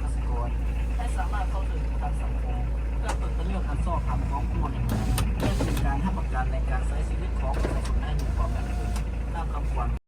ກະສິກອນ ໃຫ້ສາມາດເຂົ້າເຖິງປະກັນສັງຄົມ ເພື່ອເປີດປະໂຫຍດອັນຊອບທຳຂອງຜູ້ເຮັດງານ ແລະເປັນການຮັບປະກັນໃນການໃຊ້ຊີວິດຂອງປະຊາຊົນໃຫ້ມີຄວາມໝັ້ນຄົງ ຕາມຄຳຂວັນ